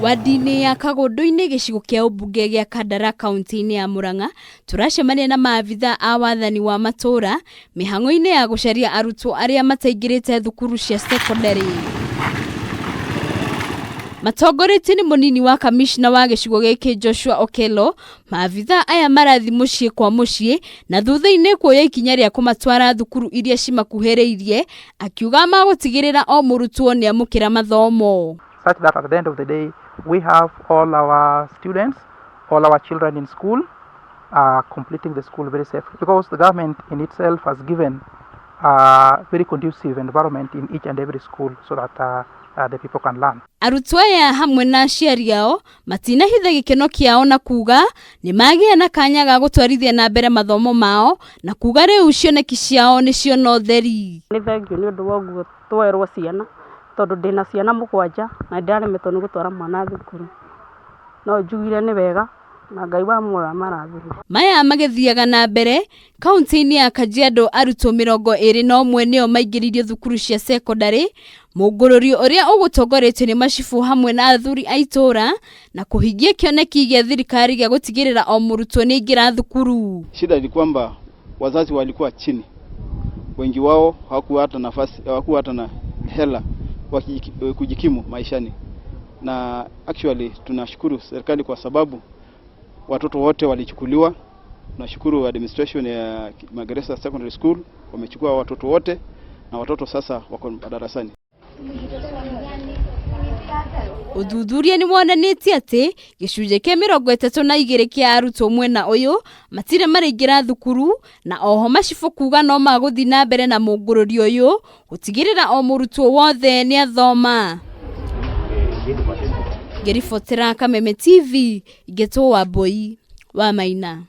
Wadi-inĩ ya Kagũndũ-inĩ gĩcigo kĩa ũmbunge gĩa Kandara kaunti-inĩ ya Murang'a tũracemania na maabitha a wathani wa matũũra mĩhang'o-inĩ ya gũcaria arutwo arĩa mataingĩrĩte thukuru cia cekondarĩ. Matongoretio nĩ mũnini wa kamishna wa gĩcigo gĩkĩ Joshua Okello, maabitha aya marathiĩ mũciĩ kwa mũciĩ na thutha-inĩ kuoya ikinya rĩa kũmatwara thukuru iria cimakuhĩrĩirie, akiuga magũtigĩrĩra o mũrutwo nĩamũkĩra mathomo. Such that at the end of the day we have all our students, all our children in school are completing the school very safely, because the government in itself has given a very conducive environment in each and every school so that the people can learn. Arutwo aya hamwe na aciari ao matinahitha gĩkeno kĩao na kuga nĩ magĩa na kanya ga gũtwarithia na mbere mathomo mao na kuga rĩu cioneki ciao nĩ ciona ũtheri. Nĩ thengiũ nĩ ũndũ wa ũguo twoerwo ciana, tondũ ndĩna ciana 7 na nĩndĩraremetwo nĩ gũtwara mwana thukuru. No njugire nĩ wega na Ngai wa muoyo amarathime. Maya magĩthiaga na mbere kaunti-inĩ ya Kajiado arutwo 21 nĩo maingĩririo thukuru cia cekondarĩ, mũngũrũrio ũrĩa ũgũtongoretio nĩ macibũ hamwe na athuri a itũũra na kũhingia kĩoneki gĩa thirikari gĩa gũtigĩrĩra o mũrutwo nĩ aingĩra thukuru. Shida ni kwamba wazazi walikuwa chini, wengi wao hawakuwa hata nafasi, hawakuwa hata na hela kujikimu maishani, na actually tunashukuru serikali kwa sababu watoto wote walichukuliwa. Tunashukuru administration ya Magereza Secondary School wamechukua watoto wote na watoto sasa wako darasani. Ũthuthuria nĩ wonanĩtie atĩ gĩcunjĩ kĩa 32 kĩa arutwo mwena ũyũ matirĩ maraingĩra thukuru, na oho macibũ kuga no magũthiĩ na mbere na mũngũrũrio ũyũ gũtigĩrĩra o mũrutwo wothe nĩ athoma. Ngĩribotera Kameme TV, Ngetwo Wambui wa Maina.